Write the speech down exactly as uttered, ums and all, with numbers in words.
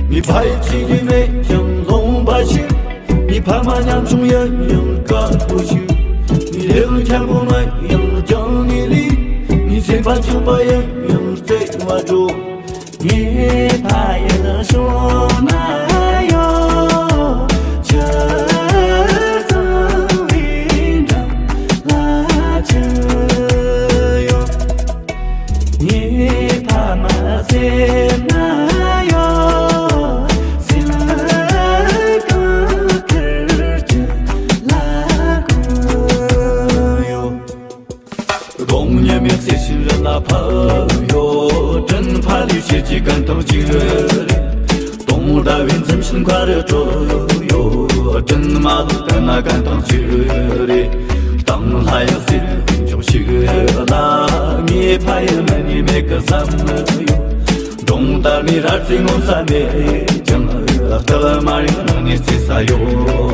ངའི་ཕ་ཡི་ཅི་ཡིན་མེད་ཀྱང་ལོང་པ་ཞིག་ངའི་ཕ་མ་ཉམ་ཆུང་ཡིན་ཡང་དཀར་པོ་ཞིག་ངའི་ལས་འཁྱམ་པོ་མིན་ཡང་རྒྱང་ནས་ལུས། ངའི་སེམས་པ་སྐྱོ་བ་ཡིན་ཡང་བརྩེ་བ་སྒྲོག་ངའི་ཕ་ཡུལ་ཤོར་ན་ཡང་ཁྱེད་ཚང་བའི་འགྲམ་ལ་ཁྱེད་ཡོད། ངའི་ཕ་མ་སེམས་ན་ཡོད། སེམས་ལ་གང་ཁེར་གྱི་ལ་གང་ཡོད། དགོང་ཉི་མའི་ཚེ་ཞིག་ལ་ཕབ་ཡོད། དྲིན་ཕ་ལས་ཤེས་ཀྱི་གན་དང་གཅིག་རེད། དུང་ཟླ་བའི་འཛུམ་ཞིག་མཁའ་རུ་གྲོལ་ཡོད། དྲིན་མ་ལོག་ལྟ་ན་གན་དང་གཅིག་རེད། གཏམ་ལྷ་ཡག་ཟེར་འཇོག་ཞིག་ལ་ངའི་ཕ་ཡུལ་མི་ནི་མེད་གི་བསམ་ཡོད། སྒྲུང་ལྟར་ནི་ར་རྩེ་ངོ་ས་མེད་ཀྱང་། རྟགས་མ་རིང་ནང་ནས་རྩེ་ས་ཡོད།